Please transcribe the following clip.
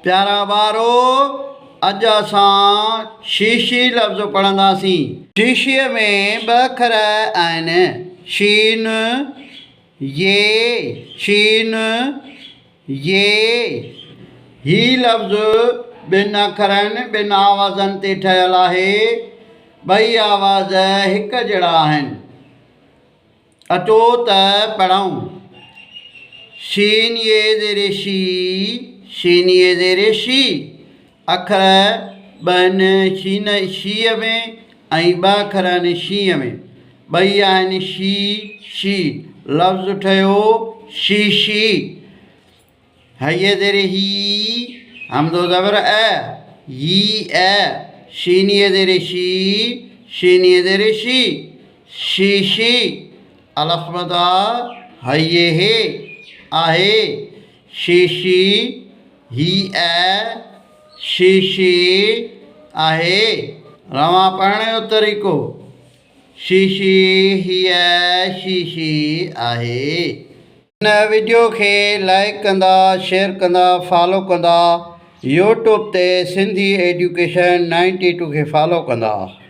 پيارا ٻارو! اڄ اسان شيشي لفظ پڙهنداسين. شيشيء ۾ ٻه اکر آهن، شين، يي، شين، يي. هي لفظ ٻن اکرن، ٻن آوازن تي ٺهيل آهي. ٻئي آواز هڪ جهڙا آهن. اچو ته پڙهون. شين يي زير شي، شين يي زير شي. اکر ٻه آهن شين شيء ۾ ۽ ٻه اکر آهن شينء ۾. ٻئي آهن شي شي. لفظ ٺهيو شيشي. هيء زير هي، همزو زبر ا، يي ا، شين يي زير شي، شين يي زير شي، شيشي، الف مد آ، هيء هي، آهي، شيشي، هي ا، شيشي، آهي. روان پڙهڻ جو طريقو، شيشي، هيء شيشي آهي. هن وڊيو کي لائيڪ ڪندا شيئر ڪندا فالو ڪندا يوٽيوب تي سنڌي ايڊيوڪيشن 92 کي فالو ڪندا.